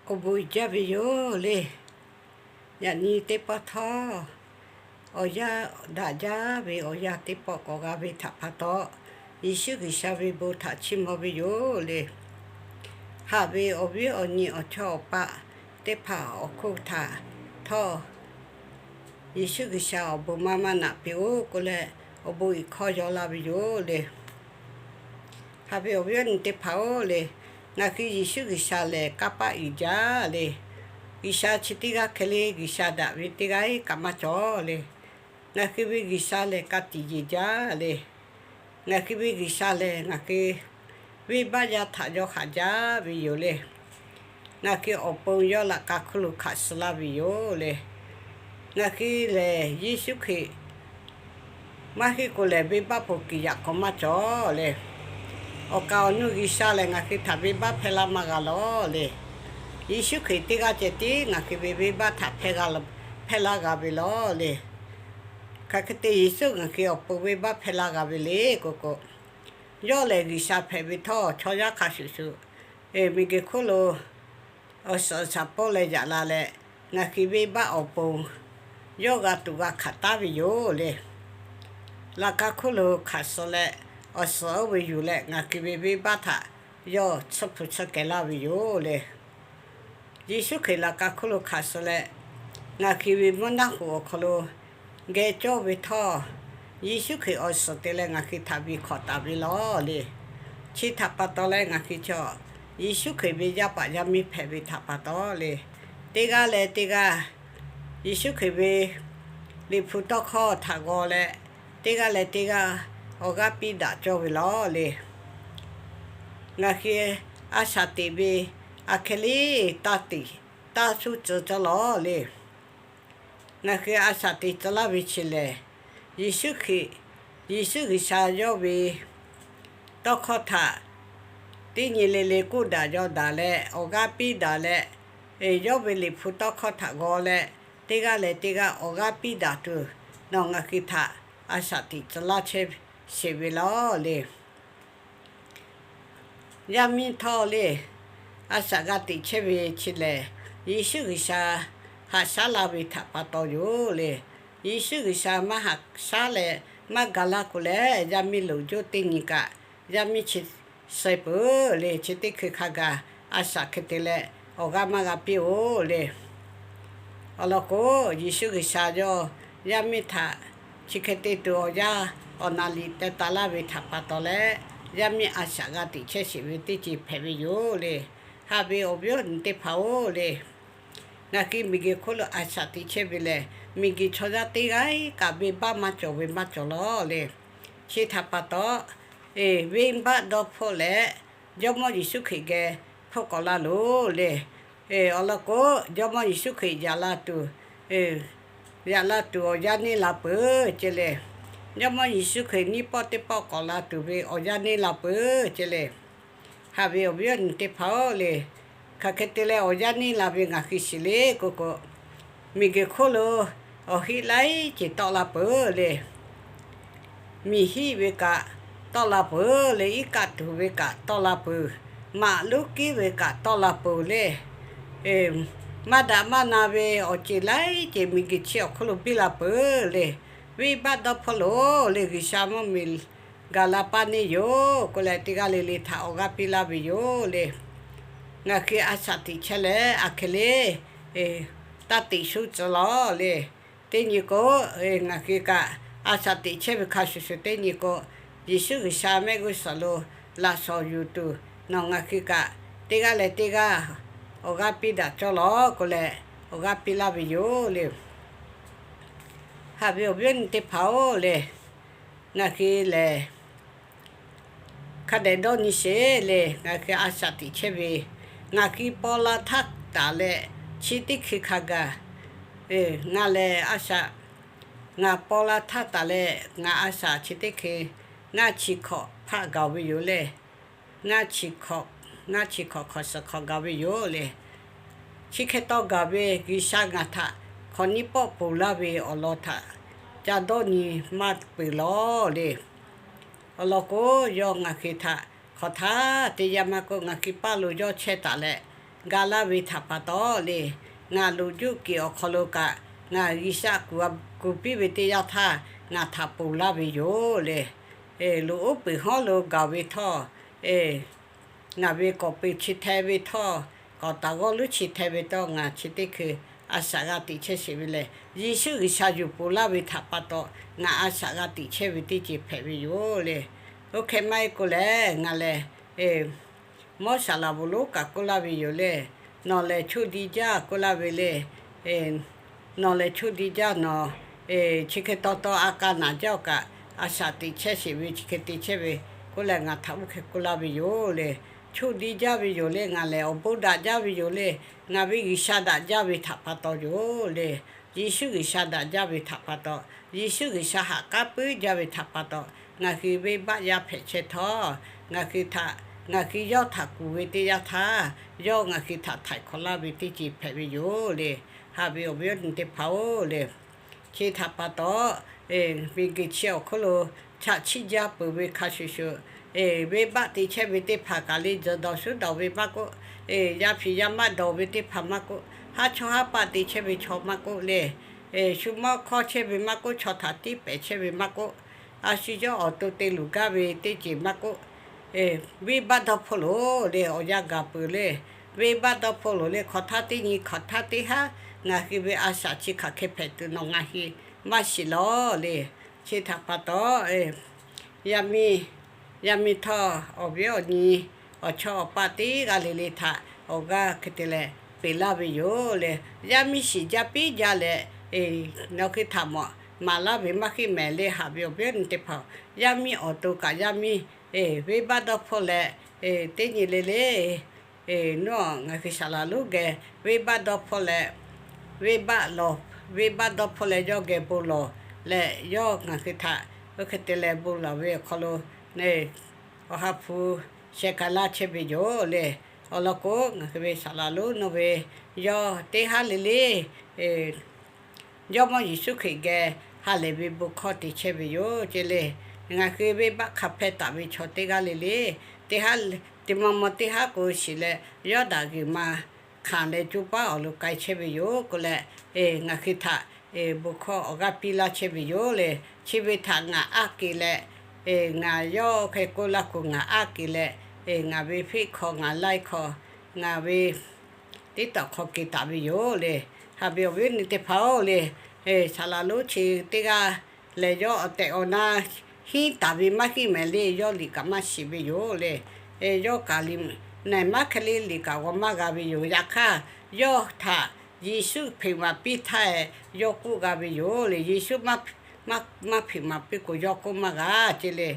Awˬ bon uiˍ jaˇ ve yoˬ le. Yaꞈ nyi teˇ pawˆ htawˇ, awˬ yanˇ daꞈ jaˇ ve awˬ yanˇ teˇ pawˆ k'awꞈ g'a ve htaꞈ pa taw, Yeˍsuˆ G'uiˬsha ve bon htaꞈ chiˇ mvuh ve yoˬ le. Haꞈ ve awˬ viˉ awˬ nyi awˬ chawˇ awˬ paˆ teˇ hpaˍ awˬ hk'oˆ htaꞈ htawˇ, Yeˍsuˆ G'uiˬsha awˬ bon maˇ maˇ naꞈ piˇ-oˆ k'oˆ leh, awˬ bon iˍ hkawˇ yaw laˇ ve yoˬ le. Haꞈ ve awˬ viˉ awˬ nyi teˇ hpaˍ-oˬ le, ngaˬ hui Yeˍsuˆ G'uiˬsha lehˬ kanˇ paˆ uiˍ jaˇ le. G'uiˬsha chi teˇ g'aˇ hkeh le, G'uiˬsha daꞈ ve teˇ g'aˇ kaꞈ maˇ cawˬ le. Ngaˬ hui ve G'uiˬsha lehˬ ka tiꞈ yeˬ jaˇ le. Ngaˬ hui ve G'uiˬsha lehˬ ngaˬ hui venˇbaˆ yaˇ htaꞈ yawˇ haꞈ jaˇ ve yoˬ le. Ngaˬ hui awˬ pon yawˇ laꞈ ka hkuˇ lo hkanˍ suh laˇ ve yoˬ le. Ngaˬ hui lehˬ Yeˍsuˆ Hkriꞈ maˇ heˆ k'o lehˬ, venˇbaˆ poˬ kiˬ yaꞈ k'aw maˇ cawˬ le. Awˬ kaˍ awˬ nu G'uiˬsha lehˬ ngaˬ hui htaꞈ venˇbaˆ hpehˇ laˇ maˇ g'a lawˬ le. Yeˍsuˆ Hkriꞈ teˇ g'aˇ ceh tiˉ ngaˬ hui ve venˇbaˆ htaꞈ hpehˇ laˇ g'a ve lawˬ le. Hk'aˬ hk'e te Yeˍsuˆ ngaˬ hui awˬ pon venˇbaˆ hpehˇ laˇ g'a ve le k'oˆ k'o, yawˇ lehˬ G'uiˬsha hpehꞈ ve htawˇ, chaw yaˇ hk'a shuˍ shuˍ miˬguiˬ hk'oˆ lo awˬ suhˍ shaˍ pawˇ leh yaꞈ la leh, ngaˬ hui venˇbaˆ awˬ pon yawˇ g'a tuꞈ g'a hkanˍ taˉ ve yoˬ le. Laꞈ ka hkuˇ lo hkanˍ suh leh, awˬ suhˍ oˇ ve yuˬ leh ngaˬ hui ve venˇbaˆ htaꞈ yawˇ tsuhˇ hpu tsuhˇ kehˬ laˇ ve yoˬ le. Yeˍsuˆ Hkriꞈ laꞈ ka hkuˇ lo hkanˍ suh leh, ngaˬ hui ve mvuhˇ naˆ hoꞈ awˬ hk'aw lo geh cawˇ ve htawˇ, Yeˍsuˆ Hkriꞈ awˬ suhˍ te leh ngaˬ hui htaꞈ ve hk'awꞈ taˍ ve lawˬ le. Chi htaꞈ pa taw leh ngaˬ hui chaw Yeˍsuˆ Hkriꞈ ve yaˇ paˍ yaˇ miˇ hpehꞈ ve htaꞈ pa taw le, teˇ g'aˇ leh teˇ g'aˇ Yeˍsuˆ Hkriꞈ ve Liꞈ hpu tawˇ hkawˇ htaꞈ g'aw leh, teˇ g'aˇ leh teˇ g'aˇ awˬ g'aˇ piˇ daꞈ cawˇ ve lawˬ le. Ngaˬ hui a shaꞈ teꞈ ve aˬ hkeh le taˇ tiꞈ taˇ shuˉ tcuh cawˇ lawˬ le. Ngaˬ hui a shaꞈ teꞈ tcuh laˇ ve chi lehˬ, Yeˍsuˆ Hkriꞈ, Yeˍsuˆ G'uiˬsha yawˇ ve tawˇ hkawˇ htaꞈ teˇ nyi le le k'oˆ daꞈ yaw daꞈ leh awˬ g'aˇ piˇ daꞈ leh, yawˇ ve Liꞈ hpu tawˇ hkawˇ htaꞈ g'aw leh, teˇ g'aˇ leh teˇ g'aˇ awˬ g'aˇ piˇ daꞈ tuˬ, nawˬ ngaˬ hui htaꞈ a shaꞈ teꞈ tcuh laˇ chehˇ sheˍ ve lawˬ le. Yaˇ miˇ htawˇ le, a shaꞈ g'a teꞈ chehˇ ve chi lehˬ, Yeˍsuˆ G'uiˬsha haꞈ shaˉ la ve htaꞈ pa taw yoˬ le. Yeˍsuˆ G'uiˬsha maˇ haꞈ shaˉ leh maˇ ga laˇ k'o leh, yaˇ miˇ loˍ joˇ teˇ nyi kaꞈ yaˇ miˇ chi suh peuˬ le. Chi teˇ hkui hk'a gaˬ a shaꞈ hk'e te leh awˬ g'aˇ maˇ g'a piˇ-oˬ le. Awˬ lawn k'o, Yeˍsuˆ G'uiˬsha yawˇ yaˇ miˇ htaꞈ chi hk'e te tuˬ awˬ yanˇ awˬ naˍ liꞈ teh taˍ laˇ ve htaꞈ pa taw leh, yaˇ miˇ a shaꞈ g'a teꞈ chehˇ sheˍ ve teˇ ceuˬ hpehꞈ ve yoˬ le. Haꞈ ve awˬ viˉ awˬ nyi teˇ hpaˍ-oˬ le, ngaˬ hui miˬguiˬ hk'oˆ lo a shaꞈ teꞈ chehˇ ve lehˬ, miˬguiˬ chaw yaˇ teˇ g'aˇ kaꞈ venˇbaˆ maˇ cawˬ ve maˇ cawˬ lawˬ le. Chi htaꞈ pa taw, venˇbaˆ dawˇ hpfuhˆ leh Jawˇmawˇ Yeˍsuˆ Hkriꞈ geh hpfuhˆ k'awꞈ la loˬ le. Awˬ lawn k'o, Jawˇmawˇ Yeˍsuˆ Hkriꞈ yaꞈ la tuˬ, yaꞈ la tuˬ awˬ yanˇ neˇ la peuˬ ce le. Jawˇmawˇ Yeˍsuˆ Hkriꞈ nyiˇ pawˆ teˇ pawˆ k'awꞈ la tuˬ ve awˬ yanˇ neˇ la peuˬ ce le. Haꞈ ve awˬ viˉ awˬ nyi teˇ hpaˍ-oˬ le, hk'aˬ hk'e te leh awˬ yanˇ neˇ la ve ngaˬ hui shiˍ le k'oˆ k'o, miˬguiˬ hk'oˆ lo awˬ heˆ laiˉ ceuˬ tawˆ la peuˬ le. Miˬ hiˆ ve kaꞈ tawˆ la peuˬ le, iˉ kaˆ tuˬ ve kaꞈ tawˆ la peuˬ, maꞈ luˉ kiˉ ve kaꞈ tawˆ la peuˬ le. Maˇ daꞈ maˇ na ve awˬ ceuˬ laiˉ ceuˬ miˬguiˬ chi awˬ hk'oˆ lo biˇ la peuˬ le. Venˇbaˆ dawˇ hpfuhˆ loˬ le, G'uiˬsha mvuhˇmiˬ gaˬ la paˇ neˇ yoˬ k'oˆ leh, teˇ g'aˇ le le htaꞈ awˬ g'aˇ piˇ laˇ ve yoˬ le. Ngaˬ hui a shaꞈ teꞈ chehˇ leh aˬ hkeh le, taˇ teꞈ shuˉ tcuh lawˬ le. Teˇ nyi k'o, ngaˬ hui kaꞈ a shaꞈ teꞈ chehˇ ve hk'a shuˍ shuˍ teˇ nyi k'o, Yeˍsuˆ G'uiˬsha mehˆ g'uˇ suhˍ lo laꞈ shawnˍ yuˬ tuˬ, nawˬ ngaˬ hui kaꞈ teˇ g'aˇ leh teˇ g'aˇ awˬ g'aˇ piˇ daꞈ cawˇ lawˬ k'oˆ leh, awˬ g'aˇ piˇ laˇ ve yoˬ le. Haꞈ ve awˬ viˉ awˬ nyi teˇ hpaˍ-oˬ le, ngaˬ hui lehˬ hk'a dehꞈ dawˇ nyi sheˍ le. Ngaˬ hui a shaꞈ teꞈ chehˇ ve, ngaˬ hui paw la htaˇ taˍ leh chi teˇ hkui hk'a gaˬ, ngaˬ lehˬ a shaꞈ, ngaˬ paw la htaˇ taˍ leh ngaˬ a shaꞈ chi teˇ hkui ngaˇ chi hkawꞈ hpaˆ gaˬ ve yoˬ le. Ngaˇ chi hkawꞈ, ngaˇ chi hkawꞈ hk'awꞈ suhˍ hk'awꞈ gaˬ ve yoˬ le. Chi hk'e taw gaˬ ve G'uiˬsha ngaˬ htaꞈ hk'awꞈ nyiˇ pawˆ ponˬ laˇ ve awˬ lawn htaꞈ ca dawˇ nyi maˇ peuˬ lawˬ le. Awˬ lawn k'o, yawˇ ngaˬ hui htaꞈ hk'awꞈ htaˇ teˇ yanˇ maˇ k'oˆ ngaˬ hui paˇ lo yawˇ chehˇ taˍ leh, ga laˇ ve htaꞈ pa taw le, ngaˬ loꞈ juˆ kiˬ awˬ hk'aw lo kaꞈ ngaˬ G'uiˬsha kuˬ piˇ ve teˇ yanˇ htaˇ ngaˬ htaꞈ ponˬ laˇ ve yoˬ le. Loꞈ uˉ peunˍ hawˉ lo gaˬ ve htawˇ, ngaˬ ve k'awꞈ peunˍ chi hteh ve htawˇ, k'awꞈ taˍ g'awˇ luˉ chi hteh ve htawˇ, ngaˬ chi teˇ hkui a shaꞈ g'a tiꞈ chehˇ sheˍ ve lehˬ, Yeˍsuˆ G'uiˬsha yuˬ ponˬ laˇ ve htaꞈ pa taw ngaˬ a shaꞈ g'a tiꞈ chehˇ ve teˇ ceuˬ hpehꞈ ve yoˬ le. Oˇ hk'e maˇ heˆ k'o lehˬ, ngaˬ lehˬ mawˇ saˍ laꞈ bvuhꞈ lonˉ kaꞈ k'oˆ laˇ ve yoˬ le. Nawˬ lehˬ choˇ di jaˇ k'oˆ laˇ ve le. Nawˬ lehˬ choˇ di jaˇ nawˬ, chi hk'e taw taw a ka naˬ jaˇ awˬ kaꞈ, a shaꞈ teꞈ chehˇ sheˍ ve chi hk'e te chehˇ ve k'oˆ leh, ngaˬ htaꞈ oˇ hk'e k'oˆ laˇ ve yoˬ le. Choˇ di jaˇ ve yoˬ le. Ngaˬ lehˬ awˬ bon daꞈ jaˇ ve yoˬ le. Ngaˬ ve G'uiˬsha daꞈ jaˇ ve htaꞈ pa taw yoˬ le. Yeˍsuˆ G'uiˬsha daꞈ jaˇ ve htaꞈ pa taw, Yeˍsuˆ G'uiˬsha haꞈ k'aˉ puiˉ jaˇ ve htaꞈ pa taw, ngaˬ hui venˇbaˆ yaˇ hpehꞈ chehˇ htawˇ, ngaˬ hui htaꞈ, ngaˬ hui yawˇ htaꞈ kuˬ ve teˇ yanˇ htaˇ, yawˇ ngaˬ hui htaꞈ htaiˍ hk'awꞈ laˇ ve teˇ ceuˬ hpehꞈ ve yoˬ le. Haꞈ ve awˬ viˉ awˬ nyi teˇ hpaˍ-oˬ le, chi htaꞈ pa taw, miˬguiˬ chi awˬ hk'oˆ lo chaꞈ chiˆ jaˇ peuˬ ve hk'a shuˍ shuˍ, venˇbaˆ te chehˇ ve teˇ hpaˍ kaꞈ le, tzuhˬ dawˬ shuˉ dawˬ ve maˇ k'oˆ, yaˇ hpiˍ yaˇ maˇ dawˬ ve teˇ hpaˍ maˇ k'oˆ, haˉ chawˇ haˉ paˆ te chehˇ ve chaw maˇ k'oˆ le, shu mawˇ hkawˇ chehˇ ve maˇ k'oˆ, chaw htaꞈ tiˉ pehˍ chehˇ ve maˇ k'oˆ, a shu yawˇ awˬ to te luˬ gaˇ ve teˇ ceuˬ maˇ k'oˆ, venˇbaˆ dawˇ hpfuhˆ loˬ le, awˬ yanˇ gaˬ peuˬ le. Venˇbaˆ dawˇ hpfuhˆ loˬ le, hk'aw htaˇ teˇ nyi hk'aw htaˇ teˇ haˉ ngaˬ hui ve a shaꞈ chi hk'aˬ hk'e hpehꞈ tuˬ nawˬ ngaˬ hui maˇ shiˍ lawˬ le. Chi htaꞈ pa taw, yaˇ miˇ, yaˇ miˇ htawˇ awˬ viˉ awˬ nyi, awˬ chawˇ awˬ paˆ teˇ g'aˇ le le htaꞈ awˬ g'aˇ hk'e te leh peꞈ laˇ ve yoˬ le. Yaˇ miˇ shiˍ jaˇ piˇ jaˇ leh, nawˬ hui htaꞈ mawꞈ maˍ laˇ ve maˇ heˆ mehˍ le. Haꞈ ve awˬ viˉ awˬ nyi teˇ hpaˍ, yaˇ miˇ awˬ to kaꞈ yaˇ miˇ venˇbaˆ dawˇ hpfuhˆ leh, teˇ nyi le le, nawˬ ngaˬ hui saˍ laˍ lonˉ geh venˇbaˆ dawˇ hpfuhˆ leh, venˇbaˆ lawˬ, venˇbaˆ dawˇ hpfuhˆ leh yawˇ geh bon lawˬ leh, yawˇ ngaˬ hui htaꞈ oˇ hk'e te leh bon lawˬ ve awˬ hk'aw lo, awˬ ha hpu sheh k'ai laˇ chehˇ ve yoˬ le. Awˬ lawn k'o, ngaˬ hui ve saˍ laˍ lonˉ nawˬ ve yawˇ teˇ haˉ le le Jawˇmawˇ Yeˍsuˆ Hkriꞈ geh ha lehˬ ve bon hkawˇ te chehˇ ve yoˬ ce le. Ngaˬ hui venˇbaˆ hk'a hpehˇ taˍ ve chaw teˇ g'aˇ le le, teˇ haˉ, teˇ maˇ maw teˇ haˉ k'o shiˍ leh, yawˇ daꞈ g'uiˬ ma hk'anˬ leh coˇ paˉ awˬ lo k'ai chehˇ ve yoˬ k'oˆ leh, ngaˬ hui htaꞈ bon hkawˇ awˬ g'aˇ piˇ laˇ chehˇ ve yoˬ le. Chi ve htaꞈ ngaˬ aˆ kehˬ leh, ngaˬ yawˇ hk'e k'oˆ laˇ k'o ngaˬ aˆ kehˬ leh, ngaˬ ve Facebook hk'aw ngaˬ live hk'aw, ngaˬ ve TikTok hk'aw kehˬ taˍ ve yoˬ le. Haꞈ ve awˬ viˉ awˬ nyi teˇ hpaˍ-oˬ le, saˍ laˍ lonˉ chi teˇ g'aˇ lehˬ, yawˇ awˬ tehˬ awˬ na hiˉ taˍ ve maˇ heˆ mehˍ le. Yawˇ liꞈ kaꞈ maˇ shiˍ ve yoˬ le. Yawˇ kaꞈ liꞈ nehˬ maˇ hk'e le, liꞈ kaꞈ g'aw maˇ g'a ve yoˬ. Yaꞈ hk'aˇ, yawˇ htaꞈ Yeˍsuˆ hpeꞈ maˍ piˇ htaˇ, yawˇ k'oˆ g'a ve yoˬ le. Yeˍsuˆ maˇ hpeꞈ maˍ piˇ k'o yawˇ k'oˆ maˇ g'a ce le.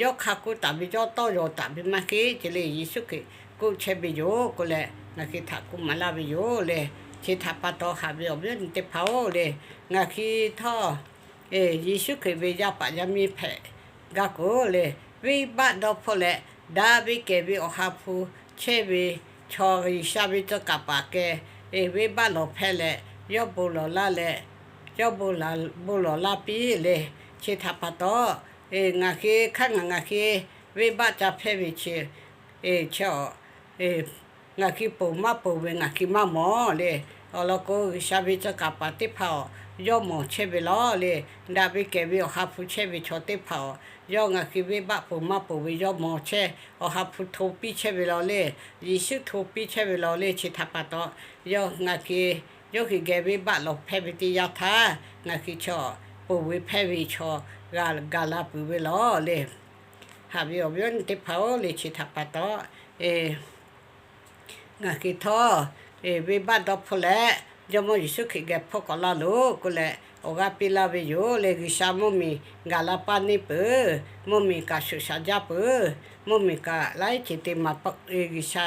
Yawˇ hk'a k'oˆ taˍ ve yawˇ tawˇ yaw taˍ ve maˇ heˆ ce le. Yeˍsuˆ Hkriꞈ k'oˆ chehˇ ve yoˬ k'oˆ leh, ngaˬ hui htaꞈ k'oˆ maˍ laˇ ve yoˬ le. Chi htaꞈ pa taw haꞈ ve awˬ viˉ awˬ nyi teˇ hpaˍ-oˬ le, ngaˬ hui htawˇ Yeˍsuˆ Hkriꞈ ve yaˇ paˍ yaˇ miˇ hpehꞈ gaˇ k'o le, venˇbaˆ dawˇ hpfuhˆ leh daꞈ ve kehˬ ve awˬ ha hpu chehˇ ve chaw, G'uiˬsha ve tcuh kaˍ paˍ keh venˇbaˆ lawˬ hpehˇ leh, yawˇ bon lawˬ laˇ leh, yawˇ bon lawˬ laˇ piˇ le. Chi htaꞈ pa taw, ngaˬ hui hk'aˇ ngaˬ ngaˬ hui venˇbaˆ ca hpehˇ ve chi, chi ngaˬ hui ponˬ maˇ ponˬ ve ngaˬ hui maˇ mawˬ le. Awˬ lawn k'o, G'uiˬsha ve tcuh kaˍ paˍ teˇ hpaˍ-oˬ, yawˇ mawˬ chehˇ ve law le. Daꞈ ve kehˬ ve awˬ ha hpu chehˇ ve chaw teˇ hpaˍ-oˬ, yawˇ ngaˬ hui venˇbaˆ ponˬ maˇ ponˬ ve yawˇ mawˬ chehˇ, awˬ ha hpu hto piˇ chehˇ ve law le. Yeˍsuˆ hto piˇ chehˇ ve law le. Chi htaꞈ pa taw, yawˇ ngaˬ hui, yawˇ hui geh venˇbaˆ lawˬ hpehˇ ve teˇ yanˇ htaˇ, ngaˬ hui chaw ponˬ ve hpehˇ ve chaw g'a gaˬ la peuˬ ve law le. Haꞈ ve awˬ viˉ awˬ nyi teˇ hpaˍ-oˬ le, chi htaꞈ pa taw, ngaˬ hui htawˇ venˇbaˆ dawˇ hpfuhˆ leh, Jawˇmawˇ Yeˍsuˆ Hkriꞈ geh hpawˇ k'awꞈ laˇ loˬ k'oˆ leh awˬ g'aˇ piˇ laˇ ve yoˬ le. G'uiˬsha mvuhˇmiˬ gaˬ la paˇ neˇ peuˬ, mvuhˇmiˬ kaꞈ shuˍ shaˍ jaˇ peuˬ, mvuhˇmiˬ kaꞈ laiˉ ceuˬ te maˍ, G'uiˬsha,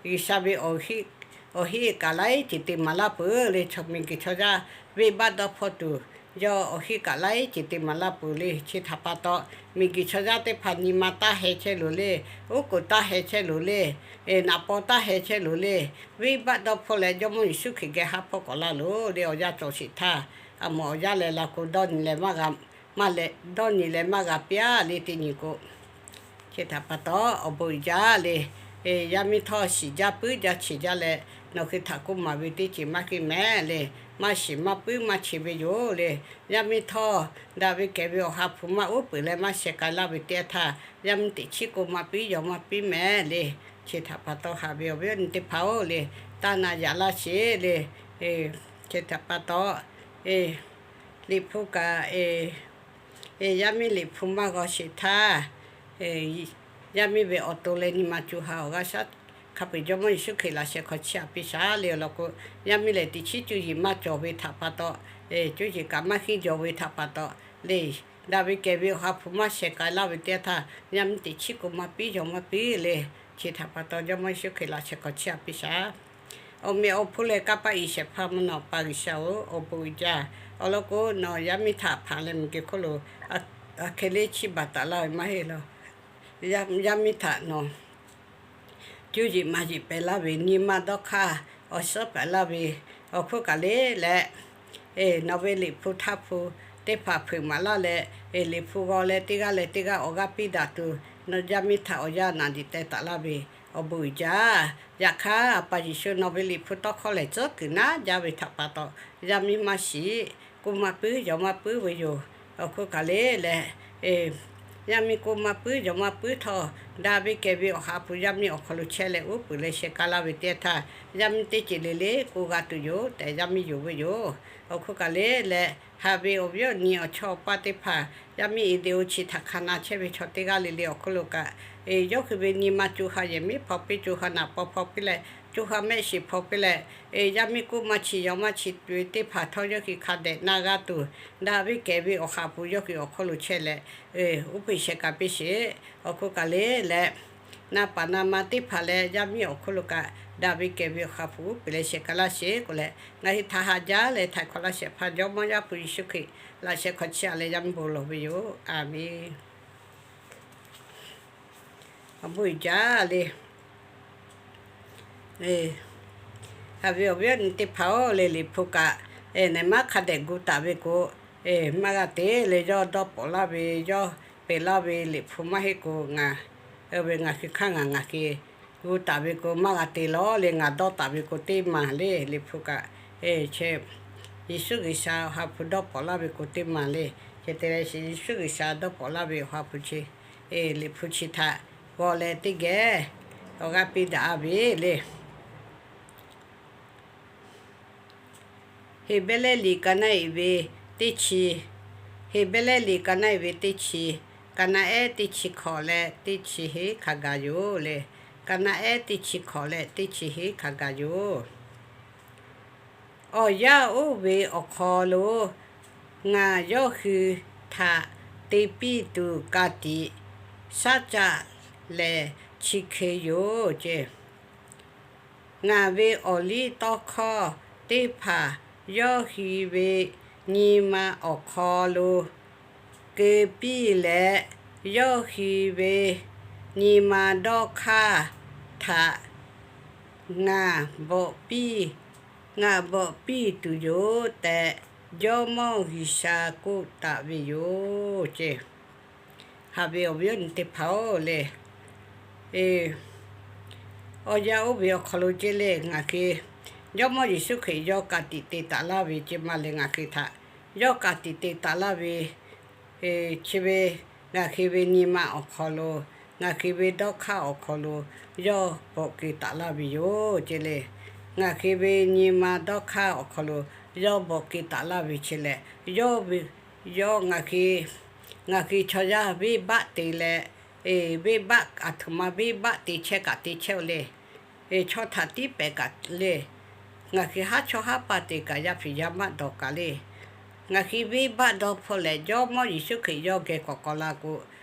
G'uiˬsha ve awˬ heˆ kaꞈ laiˉ ceuˬ te maˍ laˇ peuˬ le. Chaw miˬguiˬ chaw yaˇ venˇbaˆ dawˇ hpfuhˆ tuˬ, yawˇ awˬ heˆ kaꞈ laiˉ ceuˬ te maˍ laˇ peuˬ le. Chi htaꞈ pa taw, miˬguiˬ chaw yaˇ teˇ hpaˍ nyi ma taˇ heh chehˇ loˬ le. Oˉ k'oˍ taˇ heh chehˇ loˬ le. Naꞈ paw taˇ heh chehˇ loˬ le. Venˇbaˆ dawˇ hpfuhˆ leh Jawˇmawˇ Yeˍsuˆ Hkriꞈ geh haˉ hpawˇ k'awꞈ laˇ loˬ le. Awˬ yanˇ cawˬ sheˍ htaˇ, a mawˬ awˬ yanˇ leh la k'o, dawˇ nyi leh maˇ g'a, maˇ leh dawˇ nyi leh maˇ g'a piˇ-a le teˇ nyi k'o. Chi htaꞈ pa taw, awˬ bon uiˍ jaˇ le. Yaˇ miˇ htawˇ shiˍ jaˇ puiˉ jaˇ cheˬ jaˇ leh, nawˬ hui htaꞈ k'oˆ maˍ ve teˇ ceuˬ maˇ henˇ mehˍ le. Maˇ shiˍ maˇ puiˉ maˇ cheˬ ve yoˬ le. Yaˇ miˇ htawˇ daꞈ ve kehˬ ve awˬ ha hpu maˇ uˉ peunˍ leh maˇ sheh k'ai laˇ ve teˇ yanˇ htaˇ, yaˇ miˇ teˇ chiˉ k'oˆ maˇ puiˉ yaw maˇ puiˉ mehˍ le. Chi htaꞈ pa taw haꞈ ve awˬ viˉ awˬ nyi teˇ hpaˍ-oˬ le, taˇ na yaꞈ laˇ sheˍ le. Chi htaꞈ pa taw, Liꞈ hpu kaꞈ, yaˇ miˇ Liꞈ hpu maˇ g'aw sheˍ htaˇ, yaˇ miˇ ve awˬ to leh nyi ma co ha awˬ g'aˇ shaˉ hk'a peu-eˬ Jawˇmawˇ Yeˍsuˆ Hkriꞈ laꞈ sheh hk'aw chiˇ aꞈ piˇ shaˍ le awˬ lawn k'o, yaˇ miˇ lehˬ teˇ chiˉ cuˇ yiˍ maˇ cawˬ ve htaꞈ pa taw, cuˇ yiˍ kaꞈ maˇ henˇ jaw ve htaꞈ pa taw le, daꞈ ve kehˬ ve awˬ ha hpu maˇ sheh k'ai laˇ ve teˇ yanˇ htaˇ, yaˇ miˇ teˇ chiˉ k'oˆ maˇ puiˉ yaw maˇ puiˉ le. Chi htaꞈ pa taw Jawˇmawˇ Yeˍsuˆ Hkriꞈ laꞈ sheh hk'aw chiˇ aꞈ piˇ shaˍ. Awˬ meꞈ awˬ hponˇ leh kanˇ paˆ iˉ shehˍ hpaˇ mvuhˇ naw pa G'uiˬsha-oˬ, awˬ bon uiˍ jaˇ. Awˬ lawn k'o, nawˬ yaˇ miˇ htaꞈ hpanˍ leh miˬguiˬ hk'oˆ lo aˬ hk'e le chiˇ baˬ taˍ laˇ ve maˇ heˆ law. Yaˇ miˇ htaꞈ nawˬ cuˇ yiˍ maˇ yiˍ pehˍ laˇ ve, nyi ma dawˇ hk'aˇ awˬ suhˉ pehˍ laˇ ve, awˬ hk'oˆ kaꞈ le leh, nawˬ ve Liꞈ hpu htaˇ hpu teˇ hpaˍ hpeuꞈ maˍ laˇ leh, Liꞈ hpu g'aw leh teˇ g'aˇ leh teˇ g'aˇ awˬ g'aˇ piˇ daꞈ tuˬ, nawˬ yaˇ miˇ htaꞈ awˬ yanˇ naꞈ diꞈ teh taˍ laˇ ve, awˬ bon uiˍ jaˇ. Yaꞈ hk'aˇ, A pa Yeˍsuˆ nawˬ ve Liꞈ hpu tawˇ hkawˇ lehˬ tcuhˉ kuiˬ naˉ jaˇ ve htaꞈ pa taw, yaˇ miˇ maˇ shiˍ, k'oˆ maˇ puiˉ yaw maˇ puiˉ ve yoˬ. Awˬ hk'oˆ kaꞈ le leh, yaˇ miˇ k'oˆ maˇ puiˉ yaw maˇ puiˉ htawˇ, daꞈ ve kehˬ ve awˬ ha hpu yaˇ miˇ awˬ hk'aw lo chehˇ leh uˉ peunˍ leh sheh k'ai laˇ ve teˇ yanˇ htaˇ, yaˇ miˇ teˇ ceuˬ le le k'oˆ g'a tuˬ yoˬ tehꞈ yaˇ miˇ yonˍ ve yoˬ. Awˬ hk'oˆ kaꞈ le leh, haꞈ ve awˬ viˉ awˬ nyi awˬ chawˇ awˬ paˇ teˇ hpaˍ, yaˇ miˇ video chi htaꞈ hk'a na chehˇ ve chaw teˇ g'aˇ le le awˬ hk'oˆ lo kaꞈ, yawˇ hui ve nyi ma co ha yehˬ miˉ hpaw piˇ, co ha naꞈ paw hpaw piˇ leh, co ha mehˆ shiˍ hpaw piˇ leh, yaˇ miˇ k'oˆ maˇ chi yaw maˇ chi tuˬ ve teˇ hpaˍ htawˇ yawˇ hui hk'a dehꞈ na g'a tuˬ, daꞈ ve kehˬ ve awˬ ha hpu yawˇ hui awˬ hk'oˆ lo chehˇ leh, uˉ peunˍ sheh k'ai piˇ sheˍ. Awˬ hk'oˆ kaꞈ le leh, na paˍ na ma teˇ hpaˍ leh yaˇ miˇ awˬ hk'oˆ lo kaꞈ, daꞈ ve kehˬ ve awˬ ha hpu uˉ peunˍ leh sheh k'ai laˇ sheˍ k'oˆ leh, ngaˬ hui htaꞈ haꞈ jaˇ leh htaiˍ hk'awꞈ laˇ shehˍ hpaˇ Jawˇmawˇ Yaˇ hpu Yeˍsuˆ Hkriꞈ laꞈ sheh hk'aw chiˇ aꞈ leh yaˇ miˇ bon lawˬ ve yoˬ. A menˬ. Awˬ bon uiˍ jaˇ le. Haꞈ ve awˬ viˉ awˬ nyi teˇ hpaˍ-oˬ le, Liꞈ hpu kaꞈ nehˬ maˉ hk'a dehꞈ gu taˍ ve k'o, maˇ g'a te leh yawˇ dawˇ pawˍ laˇ ve, yawˇ peꞈ laˇ ve Liꞈ hpu maˇ heˆ k'o, ngaˬ ve ngaˬ hui hk'aˇ ngaˬ ngaˬ hui gu taˍ ve k'o maˇ g'a te lawˬ le, ngaˬ dawˇ taˍ ve k'o teˇ maˬ le. Liꞈ hpu kaꞈ, Yeˍsuˆ G'uiˬsha awˬ ha hpu dawˇ pawˍ laˇ ve k'o teˇ maˬ le. Chi te leh Yeˍsuˆ G'uiˬsha dawˇ pawˍ laˇ ve awˬ ha hpu chi, Liꞈ hpu chi htaꞈ g'aw leh teˇ geh awˬ g'aˇ piˇ daꞈ ve le. Heˍbrehˇ liꞈ ka naˆ iˍ ve teˇ chi, Heˍbrehˇ liꞈ ka naˆ iˍ ve teˇ chi, ka naˆ ehˉ teˇ chi hkawꞈ leh teˇ chi hiˉ hk'a gaˬ yoˬ le. Ka naˆ ehˉ teˇ chi hkawꞈ leh teˇ chi hiˉ hk'a gaˬ yoˬ. Awˬ yanˇ oˇ ve awˬ hk'aw lo ngaˬ yawˇ hui htaꞈ te piˇ tuˬ ka tiꞈ shaˉ caˆ lehˬ chi hk'e yoˬ ce. Ngaˬ ve awˬ liˇ tawˇ hkawˇ teˇ hpaˍ yawˇ hui ve nyi ma awˬ hk'aw lo keu piˇ leh, yawˇ hui ve nyi ma dawˇ hk'aˇ htaꞈ ngaˬ bvuhꞈ piˇ, ngaˬ bvuhꞈ piˇ tuˬ yoˬ tehꞈ, Jawˇmawˇ G'uiˬsha k'oˆ taˍ ve yoˬ ce. Haꞈ ve awˬ viˉ awˬ nyi teˇ hpaˍ-oˬ le, awˬ yanˇ oˇ ve awˬ hk'aw lo ce le, ngaˬ hui Jawˇmawˇ Yeˍsuˆ Hkriꞈ yawˇ ka tiꞈ te taˍ laˇ ve ce ma lehˬ, ngaˬ hui htaꞈ yawˇ ka tiꞈ te taˍ laˇ ve chi ve, ngaˬ hui ve nyi ma awˬ hk'aw lo, ngaˬ hui ve dawˇ hk'aˇ awˬ hk'aw lo yawˇ bvuhꞈ keu taˍ laˇ ve yoˬ ce le. Ngaˬ hui ve nyi ma dawˇ hk'aˇ awˬ hk'aw lo yawˇ bvuhꞈ keu taˍ laˇ ve chi lehˬ, yawˇ ve, yawˇ ngaˬ hui, ngaˬ hui chaw yaˇ venˇbaˆ te leh, venˇbaˆ aˬ htoꞈ ma venˇbaˆ te chehˇ kaꞈ te chehˇ-oˆ le. Chaw htaꞈ tiˉ pehˍ kaꞈ le. Ngaˬ hui haˉ chawˇ haˉ paˇ te kaꞈ yaˇ hpiˍ yaˇ maˆ dawˬ kaꞈ le. Ngaˬ hui venˇbaˆ dawˇ hpfuhˇ leh Jawˇmawˇ Yeˍsuˆ Hkriꞈ yawˇ geh k'awꞈ k'awꞈ la k'o,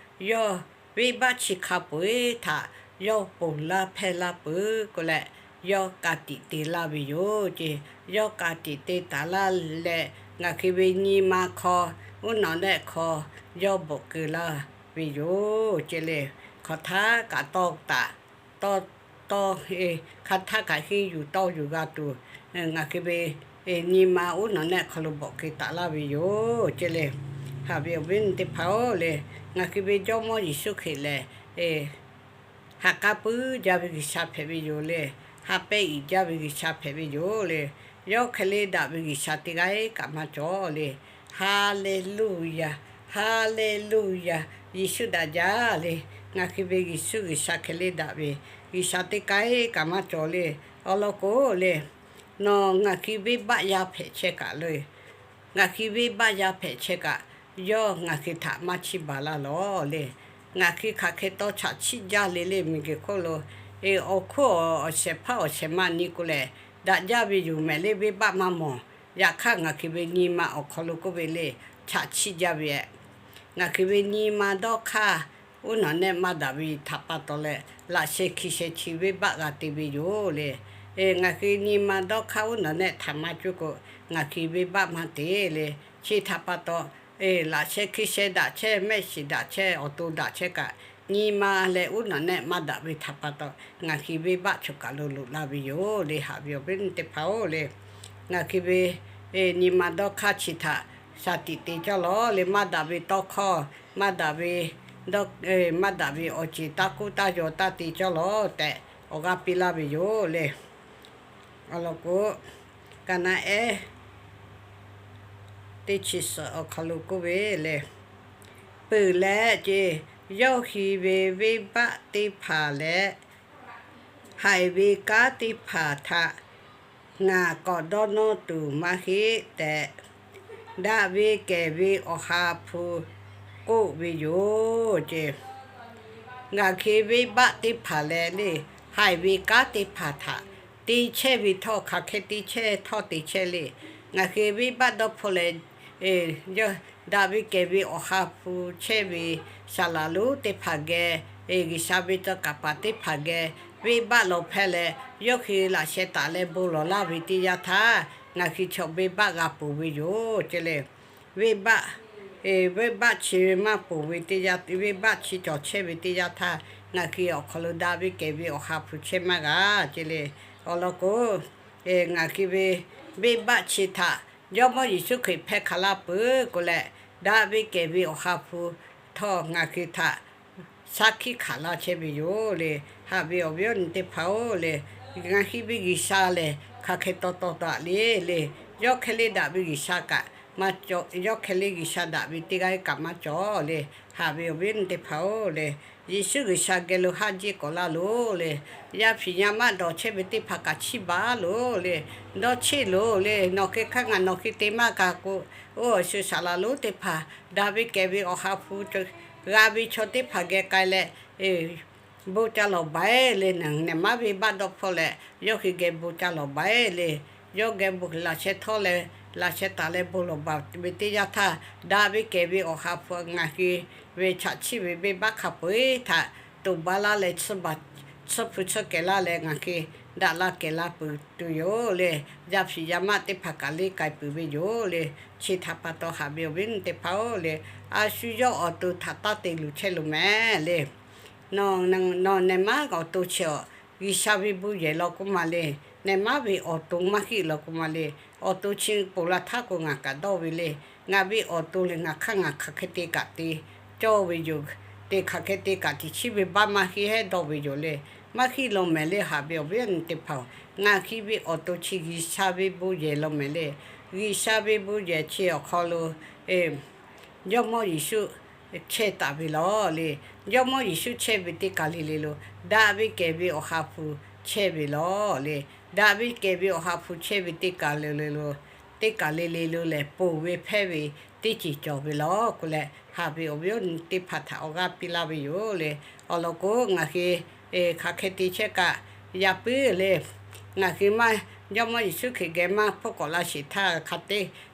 yawˇ venˇbaˆ chi hk'a peu-eˬ htaꞈ yawˇ ponˬ laˇ hpehˇ laˇ peuˬ k'oˆ leh, yawˇ ka tiꞈ te laˇ ve yoˬ ce. Yawˇ ka tiꞈ te taˍ laˇ leh, ngaˬ hui ve nyi ma hk'aw, uˉ nawˬ lehˆ hk'aw yawˇ bvuhꞈ keu laˇ ve yoˬ ce le. Hk'aˬ htaˇ kaꞈ tawˇ taˍ, tawˇ, tawˇ, hk'aˬ htaˇ kaꞈ henˇ yuˬ tawˇ yuˬ g'a tuˬ, ngaˬ hui ve nyi ma uˉ nawˬ lehˆ hk'aw lo bvuhꞈ keu taˍ laˇ ve yoˬ ce le. Haꞈ ve awˬ viˉ awˬ nyi teˇ hpaˍ-oˬ le, ngaˬ hui ve Jawˇmawˇ Yeˍsuˆ Hkriꞈ lehˬ, Ha k'aˉ puiˉ jaˇ ve G'uiˬsha hpehꞈ ve yoˬ le. Ha pehˇ iˍ jaˇ ve G'uiˬsha hpehꞈ ve yoˬ le. Yawˇ hk'e le daꞈ ve G'uiˬsha teˇ g'aˇ kaꞈ maˇ cawˬ le. Haˍleˍluˇyaˍ, Haˍleˍluˇyaˍ, Yeˍsuˆ daꞈ jaˇ le. Ngaˬ hui ve Yeˍsuˆ G'uiˬsha hk'e le daꞈ ve G'uiˬsha teˇ g'aˇ kaꞈ maˇ cawˬ le. Awˬ lawn k'o le, nawˬ ngaˬ hui venˇbaˆ yaˇ hpehꞈ chehˇ kaꞈ le, ngaˬ hui venˇbaˆ yaˇ hpehꞈ chehˇ kaꞈ, yawˇ ngaˬ hui htaꞈ maˇ chiˇ baˬ laˇ lawˬ le. Ngaˬ hui hk'aˬ hk'e taw chaꞈ chiˆ jaˇ le le miˬguiˬ hk'oˆ lo, awˬ hk'oˆ awˬ shehˍ hpaˇ awˬ shehˍ ma nyi k'o lehˬ, daꞈ jaˇ ve yoˬ mehˍ le, venˇbaˆ maˇ mawˬ. Yaꞈ hk'aˇ ngaˬ hui ve nyi ma awˬ hk'aw lo k'oˆ ve le, chaꞈ chiˆ jaˇ ve, ngaˬ hui ve nyi ma dawˇ hk'aˇ uˉ nawˬ nehˆ maˇ daꞈ ve htaꞈ pa taw leh, laꞈ sheh hki sheh chi venˇbaˆ g'a te ve yoˬ le. Ngaˬ hui nyi ma dawˇ hk'aˇ uˉ nawˬ nehˆ htaꞈ maˇ cuˇ k'o, ngaˬ hui venˇbaˆ maˇ te le. Chi htaꞈ pa taw, laꞈ sheh hki sheh daꞈ chehˇ, mehˆ shiˍ daꞈ chehˇ, awˬ to daꞈ chehˇ kaꞈ, nyi ma leh uˉ nawˬ nehˆ maˇ daꞈ ve htaꞈ pa taw, ngaˬ hui venˇbaˆ choˬ kaˬ lo loꞈ la ve yoˬ le. Haꞈ ve awˬ viˉ teˇ hpaˍ-oˬ le, ngaˬ hui ve nyi ma dawˇ hk'aˇ chi htaꞈ shaˍ tiꞈ te cawˇ lawˬ le. Maˇ daꞈ ve tawˇ hkawˇ, maˇ daꞈ ve, maˇ daꞈ ve awˬ ceˬ taˇ kuˉ taˇ yaw taˇ te cawˇ lawˬ tehꞈ awˬ g'aˇ piˇ laˇ ve yoˬ le. Awˬ lawn k'o, ka naˆ ehˉ teˇ chi suhˍ awˬ hk'aw lo k'oˆ ve le, peuˬ leh ce, yawˇ hui ve venˇbaˆ teˇ hpaˍ leh haiˬ ve kanˉ teˇ hpaˍ htaꞈ ngaˬ k'awꞈ dawˇ nawˇ tuˬ maˇ heˆ tehꞈ, daꞈ ve kehˬ ve Awˬ ha hpu k'oˆ ve yoˬ ce. Ngaˬ hui venˇbaˆ teˇ hpaˍ leh le, haiˬ ve kanˉ teˇ hpaˍ htaꞈ te chehˇ ve htawˇ, hk'aˬ hk'e te chehˇ htawˇ te chehˇ le. Ngaˬ hui venˇbaˆ dawˇ hpfuhˇ leh, daꞈ ve kehˬ ve Awˬ ha hpu chehˇ ve saˍ laˍ lonˉ teˇ hpaˍ geh, G'uiˬsha ve tawˇ kaˍ paˍ teˇ hpaˍ geh venˇbaˆ lawˬ hpehˇ leh, yawˇ hui laꞈ sheh taˍ leh bon lawˬ laˇ ve teˇ yanˇ htaˇ, ngaˬ hui chaw venˇbaˆ g'a ponˬ ve yoˬ ce le. Venˇbaˆ, venˇbaˆ chi maˇ ponˬ ve teˇ yanˇ, venˇbaˆ chi cawˬ chehˇ ve teˇ yanˇ htaˇ, ngaˬ hui awˬ hk'aw lo daꞈ ve kehˬ ve Awˬ ha hpu chehˇ maˇ g'a ce le. Awˬ lawn k'o, ngaˬ hui ve venˇbaˆ chi htaꞈ Jawˇmawˇ Yeˍsuˆ Hkriꞈ hpehˇ hk'aˬ laˇ peuˬ k'o leh, daꞈ ve kehˬ ve Awˬ ha hpu htawˇ ngaˬ hui htaꞈ shaˉ hkiˆ hkanˍ laˇ chehˇ ve yoˬ le. Haꞈ ve awˬ viˉ awˬ nyi teˇ hpaˍ-oˬ le, ngaˬ hui ve G'uiˬsha lehˬ hk'aˬ hk'e taw taw daꞈ le le. Yawˇ hk'e le daꞈ ve G'uiˬsha kaꞈ maˇ cawˬ. Yawˇ hk'e le G'uiˬsha daꞈ ve teˇ g'aˇ kaꞈ maˇ cawˬ le. Haꞈ ve awˬ viˉ awˬ nyi teˇ hpaˍ-oˬ le, Yeˍsuˆ G'uiˬsha geh lo haˆ jiˆ k'awꞈ laˇ loˬ le. Yaˇ hpiˍ yaˇ maˆ dawˬ chehˇ ve teˇ hpaˍ kaꞈ chiˇ baˬ loˬ le. Dawˇ cheˆ loˬ le. Nawˬ hk'e hk'aˇ ngaˬ nawˬ hk'e te maˇ g'a k'o, oˇ awˬ shu saˍ laˍ lonˉ teˇ hpaˍ daꞈ ve kehˬ ve Awˬ ha hpu g'a ve chaw teˇ hpaˍ geh k'ai leh, bon ca lawˬ baˬ-eˬ le. Nehˬ maˉ venˇbaˆ dawˇ hpfuhˇ leh yawˇ hui geh bon ca lawˬ baˬ-eˬ le. Yawˇ geh bon laꞈ sheh htawˇ leh, laꞈ sheh taˍ leh bon lawˬ baˬ ve teˇ yanˇ htaˇ, daꞈ ve kehˬ ve Awˬ ha hpu ngaˬ hui ve chaꞈ chiˆ ve venˇbaˆ hk'a peu-eˬ htaꞈ toꞈ baˬ laˇ leh, tsuhˇ hpu tsuhˇ kehˬ laˇ leh ngaˬ hui daꞈ la kehˬ la peuˬ tuˬ yoˬ le. Yaˇ hpiˍ yaˇ maˆ teˇ hpaˍ kaꞈ leˇ k'ai peuˬ ve yoˬ le. Chi htaꞈ pa taw haꞈ ve awˬ viˉ awˬ nyi teˇ hpaˍ-oˬ le, a shu yawˇ awˬ to htaꞈ taˇ te luˬ chehˇ loˬ mehˍ le. Nawˬ, nawˬ nehˬ maˉ awˬ to chi awˬ, G'uiˬsha ve bon yehˬ law k'oˆ ma le. Nehˬ maˉ ve awˬ to maˇ heˆ law k'oˆ ma le. Awˬ to chi ponˬ la htaˇ k'o ngaˬ kaꞈ dawˇ ve le. Ngaˬ ve awˬ to lehˬ ngaˬ hk'aˇ ngaˬ hk'aˬ hk'e te kaꞈ te cawˇ ve yoˬ. Teˇ hk'aˬ hk'e te kaꞈ teꞈ chiˉ ve baˆ maˇ heˆ hehˉ dawˇ ve yoˬ le. Maˇ heˆ law mehˍ le. Haꞈ ve awˬ viˉ awˬ nyi teˇ hpaˍ-oˬ, ngaˬ hui ve awˬ to chi G'uiˬsha ve bon yehˬ law mehˍ le. G'uiˬsha ve bon yehˬ chi awˬ hk'aw lo Jawˇmawˇ Yeˍsuˆ chehˇ taˍ ve lawˬ le. Jawˇmawˇ Yeˍsuˆ chehˇ ve teˇ kaˬ le le lo, daꞈ ve kehˬ ve Awˬ ha hpu chehˇ ve lawˬ le. Daꞈ ve kehˬ ve Awˬ ha hpu chehˇ ve teˇ kaˬ le le lo, teˇ kaˬ le le lo lehˬ ponˬ ve hpehˇ ve teˇ ceuˬ cawˬ ve lawˬ k'oˆ leh, haꞈ ve awˬ viˉ awˬ nyi teˇ hpaˍ htaꞈ awˬ g'aˇ piˇ laˇ ve yoˬ le. Awˬ lawn k'o, ngaˬ hui hk'aˬ hk'e te chehˇ kaꞈ yaꞈ puiˉ le. Ngaˬ hui maˇ, Jawˇmawˇ Yeˍsuˆ Hkriꞈ geh maˇ hpfuhˇ k'awꞈ la sheˍ htaˇ,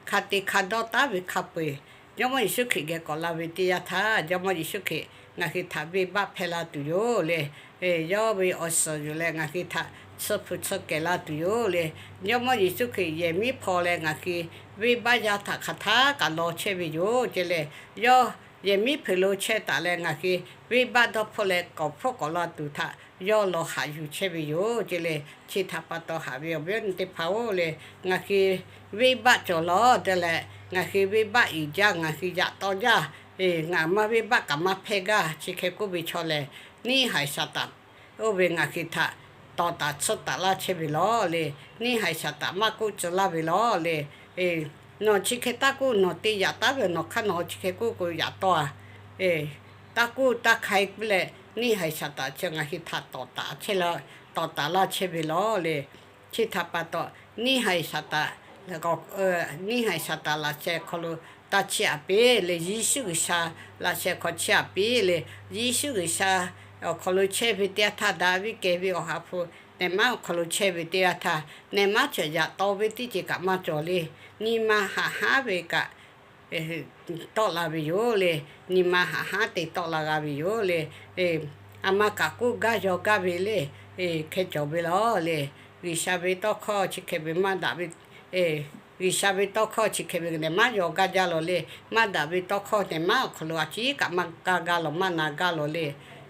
hk'a te hk'a dawˇ taˉ ve hk'a peu-eˬ, Jawˇmawˇ Yeˍsuˆ Hkriꞈ geh k'awꞈ la ve teˇ yanˇ htaˇ, Jawˇmawˇ Yeˍsuˆ Hkriꞈ ngaˬ hui htaꞈ venˇbaˆ hpehˇ la tuˬ yoˬ le. Yawˇ ve awˬ suhˍ yuˬ leh ngaˬ hui htaꞈ tsuhˇ hpu tsuhˇ kehˬ la tuˬ yoˬ le. Jawˇmawˇ Yeˍsuˆ Hkriꞈ yehˬ miˉ hpaw leh ngaˬ hui venˇbaˆ yaˇ htaꞈ hk'aˬ htaˇ kaꞈ law chehˇ ve yoˬ ce le. Yawˇ yehˬ miˉ hpeuꞈ lo chehˇ taˍ leh ngaˬ hui venˇbaˆ dawˇ hpfuhˇ leh k'awꞈ hpfuhˇ k'awꞈ la tuˬ htaꞈ yawˇ law haꞈ yuˬ chehˇ ve yoˬ ce le. Chi htaꞈ pa taw haꞈ ve awˬ viˉ awˬ nyi teˇ hpaˍ-oˬ le, ngaˬ hui venˇbaˆ cawˬ lawˬ te leh, ngaˬ hui venˇbaˆ iˍ jaˇ, ngaˬ hui yaꞈ taw jaˇ, ngaˬ maˇ venˇbaˆ kaꞈ maˇ hpehˇ gaˇ chi hk'e k'oˆ ve chaw lehˬ, neˇ haiˬ Saˍtanˍ oˇ ve ngaˬ hui htaꞈ tawˍ taˍ tsuhˇ taˍ laˇ chehˇ ve lawˬ le. Neˇ haiˬ Saˍtanˍ maˇ k'oˆ tcuh laˇ ve lawˬ le. Nawˬ chi hk'e taˇ k'oˆ, nawˬ te yaꞈ taˉ ve nawˬ hk'aˇ nawˬ chi hk'e k'oˆ k'o yaꞈ tawˇ a. Taˇ k'oˆ taˇ hk'ai k'oˆ leh, neˇ haiˬ Saˍtanˍ chi ngaˬ hui htaꞈ tawˍ taˍ chehˇ la, tawˍ taˍ laˇ chehˇ ve lawˬ le. Chi htaꞈ pa taw, neˇ haiˬ Saˍtanˍ, neˇ haiˬ Saˍtanˍ laꞈ sheh hk'aw lo taˇ chiˇ aꞈ piˇ le, Yeˍsuˆ G'uiˬsha laꞈ sheh hk'aw chiˇ aꞈ piˇ le. Yeˍsuˆ G'uiˬsha awˬ hk'aw lo chehˇ ve teˇ yanˇ htaˇ, daꞈ ve kehˬ ve Awˬ ha hpu nehˬ maˉ awˬ hk'aw lo chehˇ ve teˇ yanˇ htaˇ, nehˬ maˉ chaw yaꞈ taw ve teˇ ceuˬ kaꞈ maˇ cawˬ le. Nyi ma haꞈ hanˉ ve kaꞈ tawˆ la ve yoˬ le. Nyi ma haꞈ hanˉ te tawˆ la g'a ve yoˬ le. A ma kaꞈ k'oˆ gaˇ yaw gaˇ ve le. Hk'e cawˬ ve lawˬ le. G'uiˬsha ve tawˇ hkawˇ chi hk'e ve maˇ daꞈ ve, G'uiˬsha ve tawˇ hkawˇ chi hk'e ve nehˬ maˉ yaw gaˇ jaˇ lawˬ le. Maˇ daꞈ ve tawˇ hkawˇ nehˬ maˉ awˬ hk'aw lo a ciˉ kaꞈ maˇ gaˇ gaˇ lawˬ, maˇ na gaˇ lawˬ le.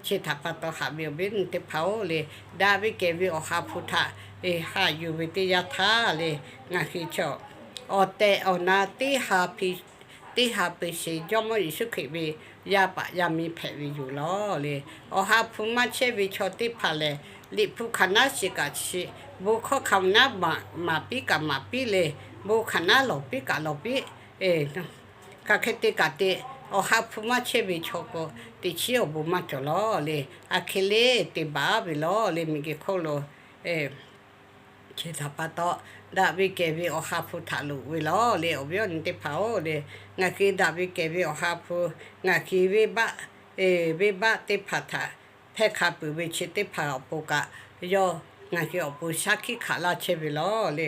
Chi htaꞈ pa taw, haꞈ ve awˬ viˉ nyi teˇ hpaˍ-oˬ le, daꞈ ve kehˬ ve Awˬ ha hpu htaꞈ haꞈ yuˬ ve teˇ yanˇ htaˇ le, ngaˬ hui chaw awˬ tehˬ awˬ na teˇ ha pui teˇ ha pui sheˍ Jawˇmawˇ Yeˍsuˆ Hkriꞈ ve yaˇ paˍ yaˇ miˇ hpehꞈ ve yoˬ lawˬ le. Awˬ ha hpu maˇ chehˇ ve chaw teˇ hpaˍ lehˬ, Liꞈ hpu hk'aˬ naˉ shiˍ kaꞈ shiˍ, bon hkawˇ hk'a naˉ maˍ piˇ kaꞈ maˍ piˇ le, bon hk'aˬ naˉ lawˬ piˇ kaꞈ lawˬ piˇ. Hk'aˬ hk'e te kaꞈ te, Awˬ ha hpu maˇ chehˇ ve chaw k'o, teꞈ chiˉ awˬ bon maˇ cawˬ lawˬ le. A hk'e le te baˬ ve lawˬ le, miˬguiˬ hk'oˆ lo. Chi htaꞈ pa taw, daꞈ ve kehˬ ve Awˬ ha hpu htaꞈ loꞈ ve lawˬ le, awˬ viˉ awˬ nyi teˇ hpaˍ-oˬ le. Ngaˬ hui daꞈ ve kehˬ ve Awˬ ha hpu, ngaˬ hui venˇbaˆ, venˇbaˆ teˇ hpaˍ htaꞈ hpehˇ hk'a peuˬ ve chi teˇ hpaˍ awˬ pon kaꞈ, yawˇ ngaˬ hui awˬ pon shaˉ hkiˆ hkanˍ laˇ chehˇ ve lawˬ le.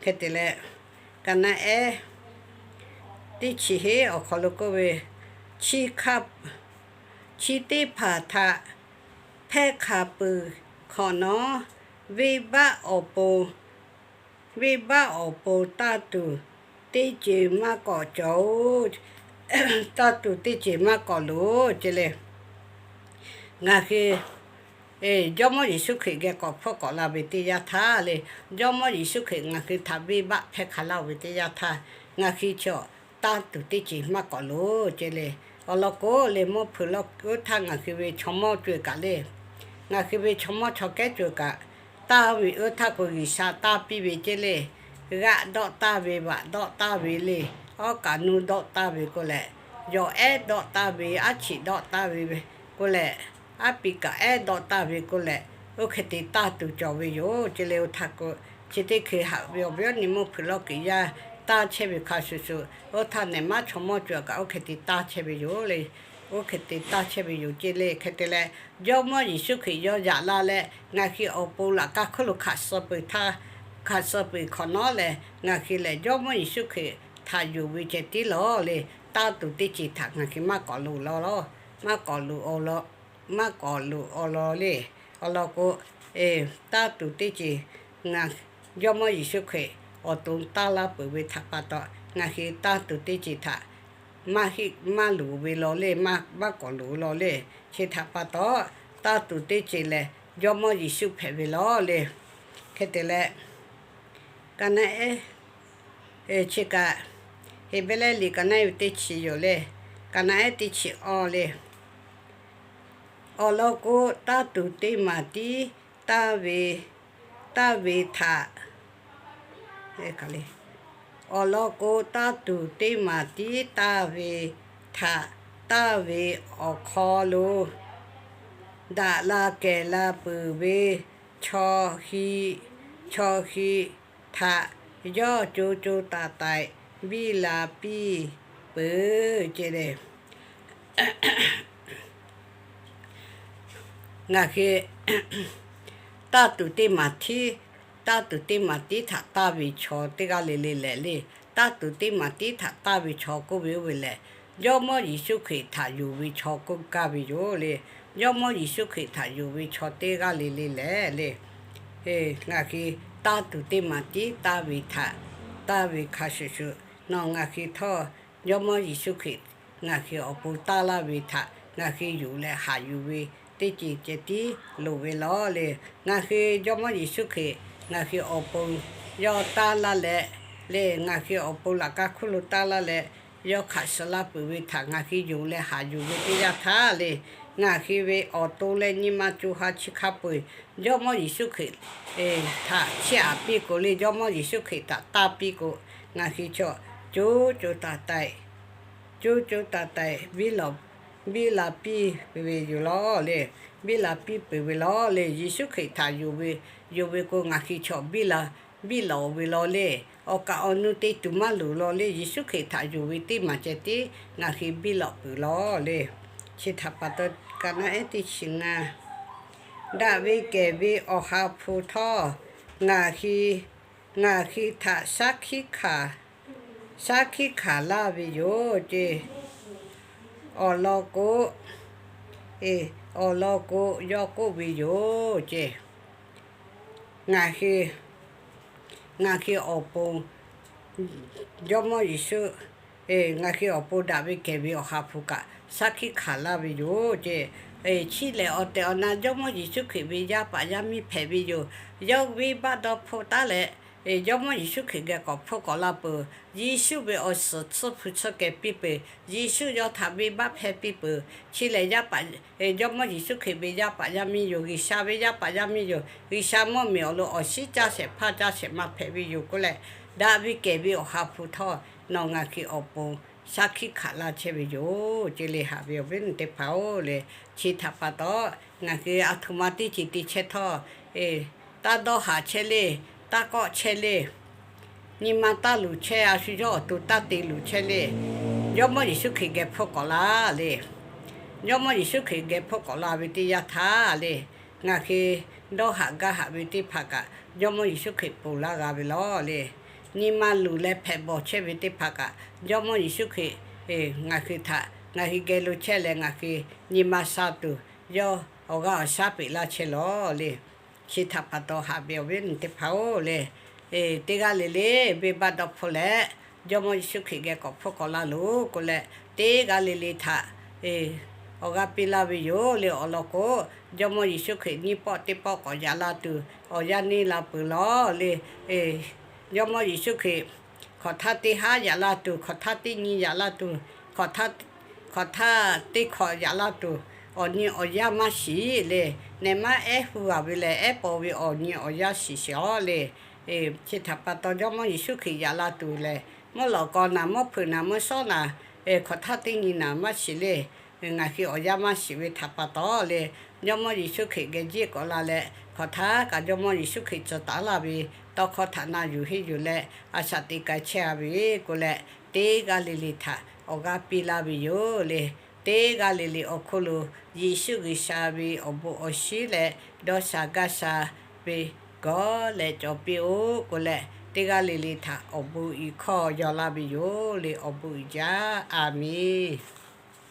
Hk'e te leh, ka naˆ ehˉ teˇ chi heˉ awˬ hk'aw lo k'oˆ ve, chi hk'a, chi teˇ hpaˍ htaꞈ hpehˇ hk'a peuˬ hk'awꞈ nawˉ, venˇbaˆ awˬ pon, venˇbaˆ awˬ pon tanˇ tuˬ teˇ ceuˬ maˇ k'awꞈ cawˬ-oˬ. Tanˇ tuˬ teˇ ceuˬ maˇ k'awꞈ loˍ ce le. Ngaˬ hui Jawˇmawˇ Yeˍsuˆ Hkriꞈ geh k'awꞈ hpfuhˆ k'awꞈ la ve teˇ yanˇ htaˇ le, Jawˇmawˇ Yeˍsuˆ Hkriꞈ ngaˬ hui htaꞈ venˇbaˆ hpehˇ hk'a laˇ-oˬ ve teˇ yanˇ htaˇ, ngaˬ hui chaw tanˇ tuˬ teˇ ceuˬ maˇ k'awꞈ loˍ ce le. Awˬ lawn k'o le, mvuhˇ hpeuꞈ lawˇ oˇ htaˇ ngaˬ hui ve chaw mawˇ co-e kaꞈ le, ngaˬ hui ve chaw mawˇ chaw kehˉ co-e kaꞈ, tanˇ ve oˇ htaˇ k'o G'uiˬsha tanˇ piˇ ve ce le. G'aˆ dawˆ tanˇ ve, vaꞈ dawˆ tanˇ ve le, awˉ kaꞈ nuˇ dawˆ tanˇ ve k'o lehˬ, yawˬ ehˉ dawˆ tanˇ ve, aˉ chiꞈ dawˆ tanˇ ve k'o lehˬ, aˉ pi kaꞈ ehˉ dawˆ tanˇ ve k'o lehˬ, oˇ hk'e te tanˇ tuˬ cawˬ ve yoˬ ce le. Oˇ htaˇ k'o, chi teˇ hkui haꞈ ve awˬ viˉ awˬ nyi mvuhˇ hpeuꞈ lawˇ kiꞈ yaˇ tanˇ chehˇ ve hk'a shuˍ shuˍ, oˇ htaˇ nehˬ maˉ chaw mawˇ co-e kaꞈ oˇ hk'e te tanˇ chehˇ ve yoˬ le. Oˇ hk'e te tanˇ chehˇ ve yoˬ ce le. Hk'e te leh, Jawˇmawˇ Yeˍsuˆ Hkriꞈ yawˇ yaꞈ la leh, ngaˬ hui awˬ pon laꞈ ka hkuiˉ lo hk'aˬ suh peuˬ htaˇ, hk'aˬ suh peuˬ hk'awꞈ nawˉ lehˬ, ngaˬ hui lehˬ Jawˇmawˇ Yeˍsuˆ Hkriꞈ htaꞈ yonˍ ve ceh tiˉ lawˬ le. Tanˇ tuˬ teˇ ceuˬ htaꞈ ngaˬ hui maˇ k'awꞈ loˍ law law, maˇ k'awꞈ loˍ awˬ lawn, maˇ k'awꞈ loˍ awˬ lawn le. Awˬ lawn k'o, tanˇ tuˬ teˇ ceuˬ ngaˬ Jawˇmawˇ Yeˍsuˆ Hkriꞈ awˬ to tanˇ laˇ peuˬ ve htaꞈ pa taw, ngaˬ hui tanˇ tuˬ teˇ ceuˬ htaꞈ maˇ heˆ maˇ loˍ ve law le, maˇ k'awꞈ loˍ law le. Chi htaꞈ pa taw, tanˇ tuˬ teˇ ceuˬ lehˬ Jawˇmawˇ Yeˍsuˆ hpehꞈ ve lawˬ le. Hk'e te leh, ka naˆ ehˉ, chi kaꞈ, Heˍbrehˇ liꞈ ka naˆ ehˉ ve teˇ chi yoˬ le. Ka naˆ ehˉ teˇ chi awˇ le. Awˬ lawn k'o, tanˇ tuˬ teˇ maˬ tiˉ tanˇ ve, tanˇ ve htaꞈ, awˬ lawn k'o, tanˇ tuˬ teˇ maˬ tiˉ tanˇ ve htaꞈ tanˇ ve awˬ hk'aw lo daꞈ la kehˬ la peuˬ ve chaw hui, chaw hui htaꞈ yawˇ co co taiˍ taiˍ biˇ la piˇ peuˬ ce le. Ngaˬ hui tanˇ tuˬ teˇ maˬ tiˉ, tanˇ tuˬ teˇ maˬ tiˉ htaꞈ tanˇ ve chaw teˇ g'aˇ le le lehˬ le. Tanˇ tuˬ teˇ maˬ tiˉ htaꞈ tanˇ ve chaw k'oˆ ve oˇ ve lehˬ, Jawˇmawˇ Yeˍsuˆ Hkriꞈ htaꞈ yonˍ ve chaw k'oˆ gaˇ ve yoˬ le. Jawˇmawˇ Yeˍsuˆ Hkriꞈ htaꞈ yonˍ ve chaw teˇ g'aˇ le le lehˬ le, ngaˬ hui tanˇ tuˬ teˇ maˬ tiˉ tanˇ ve htaꞈ tanˇ ve hk'a shuˍ shuˍ, nawˬ ngaˬ hui htawˇ Jawˇmawˇ Yeˍsuˆ Hkriꞈ ngaˬ hui awˬ pon tanˇ laˇ ve htaꞈ ngaˬ hui yonˍ leh haꞈ yuˬ ve teˇ ceuˬ ceh tiˉ loˍ ve lawˬ le. Ngaˬ hui Jawˇmawˇ Yeˍsuˆ Hkriꞈ ngaˬ hui awˬ pon yawˇ tanˇ laˇ leh, le ngaˬ hui awˬ pon laꞈ ka hkuˇ lo tanˇ laˇ leh, yawˇ hk'aˬ suh laˇ peuˬ ve htaꞈ ngaˬ hui yonˍ leh haꞈ yuˬ ve teˇ yanˇ htaˇ le, ngaˬ hui ve awˬ to leh nyi ma co ha chi hk'a peu-eˬ Jawˇmawˇ Yeˍsuˆ Hkriꞈ htaꞈ chiˇ aꞈ piˇ k'o le, Jawˇmawˇ Yeˍsuˆ Hkriꞈ htaꞈ tanˇ piˇ k'o, ngaˬ hui chaw co co taiˍ taiˍ, co co taiˍ taiˍ biˇ la piˇ ve yoˬ lawˬ le. Biˇ la piˇ peuˬ ve lawˬ le. Yeˍsuˆ Hkriꞈ htaꞈ yonˍ ve, yonˍ ve k'o, ngaˬ hui chaw biˇ la, biˇ lawꞈ ve lawˬ le. Awˬ kaˍ awˬ nu te tuˬ maˇ loˍ lawˬ le. Yeˍsuˆ Hkriꞈ htaꞈ yonˍ ve teˇ maˬ ceh tiˉ ngaˬ hui biˇ lawꞈ peuˬ lawˬ le. Chi htaꞈ pa taw, ka naˆ ehˉ teˇ chi ngaˇ, daꞈ ve kehˬ ve Awˬ ha hpu htawˇ, ngaˬ hui, ngaˬ hui htaꞈ shaˉ hkiˆ hkanˍ, shaˉ hkiˆ hkanˍ laˇ ve yoˬ ce. Awˬ lawn k'o, awˬ lawn k'o, yawˇ k'oˆ ve yoˬ ce. Ngaˬ hui, ngaˬ hui awˬ pon Jawˇmawˇ Yeˍsuˆ, ngaˬ hui awˬ pon daꞈ ve kehˬ ve Awˬ ha hpu kaꞈ shaˉ hkiˆ hkanˍ laˇ ve yoˬ ce. Chi lehˬ awˬ tehˬ awˬ na Jawˇmawˇ Yeˍsuˆ Hkriꞈ ve yaˇ paˍ yaˇ miˇ hpehꞈ ve yoˬ. Yawˇ venˇbaˆ dawˇ hpfuhˆ taˉ leh, Jawˇmawˇ Yeˍsuˆ Hkriꞈ geh k'awꞈ hpfuhˆ k'awꞈ la peuˬ. Yeˍsuˆ ve awˬ suhˍ tsuhˇ hpu tsuhˇ keh piˇ peuˬ. Yeˍsuˆ yawˇ htaꞈ venˇbaˆ hpehˇ piˇ peuˬ. Chi lehˬ yaˇ paˍ, Jawˇmawˇ Yeˍsuˆ Hkriꞈ ve yaˇ paˍ yaˇ miˇ yoˬ. G'uiˬsha ve yaˇ paˍ yaˇ miˇ yoˬ. G'uiˬsha mvuhˇ miˬ awˬ lo awˬ shinˉ caˇ shehˍ hpaˇ caˇ shehˍ ma hpehꞈ ve yoˬ k'oˆ leh, daꞈ ve kehˬ ve Awˬ ha hpu htawˇ nawˬ ngaˬ hui awˬ pon shaˉ hkiˆ hkanˍ laˇ chehˇ ve yoˬ ce le. Haꞈ ve awˬ viˉ awˬ nyi teˇ hpaˍ-oˬ le, chi htaꞈ pa taw ngaˬ hui a htoꞈ ma teˇ ceuˬ te chehˇ htawˇ, taˇ dawˇ haꞈ chehˇ le, taˇ kawˆ chehˇ le. Nyi ma taˇ luˬ chehˇ, a shu yawˇ awˬ to taˇ te luˬ chehˇ le. Jawˇmawˇ Yeˍsuˆ Hkriꞈ geh hpfuhˆ k'awꞈ la le. Jawˇmawˇ Yeˍsuˆ Hkriꞈ geh hpfuhˆ k'awꞈ la ve teˇ yanˇ htaˇ le, ngaˬ hui dawˇ haꞈ gaˇ haꞈ ve teˇ hpaˍ kaꞈ Jawˇmawˇ Yeˍsuˆ Hkriꞈ ponˬ laˇ g'a ve lawˬ le. Nyi ma luˬ leh hpehꞈ bawˬ chehˇ ve teˇ hpaˍ kaꞈ Jawˇmawˇ Yeˍsuˆ Hkriꞈ ngaˬ hui htaꞈ ngaˬ hui geh lo chehˇ leh ngaˬ hui nyi ma sha tuˬ yawˇ awˬ g'aˇ awˬ shaˉ peꞈ laˇ chehˇ lawˬ le. Chi htaꞈ pa taw haꞈ ve awˬ viˉ awˬ nyi teˇ hpaˍ-oˬ le, teˇ g'aˇ le le venˇbaˆ dawˇ hpfuhˆ leh Jawˇmawˇ Yeˍsuˆ Hkriꞈ geh k'awꞈ hpfuhˆ k'awꞈ la loˬ k'oˆ leh, teˇ g'aˇ le le htaꞈ awˬ g'aˇ piˇ laˇ ve yoˬ le. Awˬ lawn k'o, Jawˇmawˇ Yeˍsuˆ Hkriꞈ nyiˇ pawˆ teˇ pawˆ k'awꞈ yaꞈ la tuˬ awˬ yanˇ neˇ la peuˬ lawˬ le. Jawˇmawˇ Yeˍsuˆ Hkriꞈ hk'awꞈ htaˇ teˇ haˉ yaꞈ la tuˬ, hk'awꞈ htaˇ teˇ nyi yaꞈ la tuˬ, hk'awꞈ htaˇ teˇ hkawꞈ yaꞈ la tuˬ, awˬ nyi awˬ yanˇ maˇ shiˍ le. Nehˬ maˇ ehˉ hu g'a ve lehˬ, ehˉ paw ve awˬ nyi awˬ yanˇ shiˍ shiˍ-oˬ le. Chi htaꞈ pa taw Jawˇmawˇ Yeˍsuˆ Hkriꞈ yaꞈ la tuˬ lehˬ, mvuhˇ lawꞈ k'aw naˍ, mvuhˇ hpeuꞈ naˍ, mvuhˇ shawˉ naˍ, hk'awꞈ htaˇ teˇ nyi naˍ maˇ shiˍ le. Ngaˬ hui awˬ yanˇ maˇ shiˍ ve htaꞈ pa taw le, Jawˇmawˇ Yeˍsuˆ Hkriꞈ geh jiˆ k'awꞈ la leh, hk'awꞈ htaˇ kaꞈ Jawˇmawˇ Yeˍsuˆ Hkriꞈ tcuh taˍ laˇ ve tawˇ hkawˇ htaꞈ na yuˬ henˇ yuˬ leh a shaꞈ teꞈ k'ai chehˇ a ve k'oˆ leh, teˇ g'aˇ le le htaꞈ awˬ g'aˇ piˇ laˇ ve yoˬ le. Teˇ g'aˇ le le awˬ hk'oˆ lo Yeˍsuˆ G'uiˬsha ve awˬ bon awˬ shinˉ leh dawˇ sha gaˇ sha ve gawˬ leh cawˬ piˇ-oˆ k'oˆ leh, teˇ g'aˇ le le htaꞈ awˬ bon iˍ hkawˇ yaw laˇ ve yoˬ le. Awˬ bon uiˍ jaˇ. A menˬ.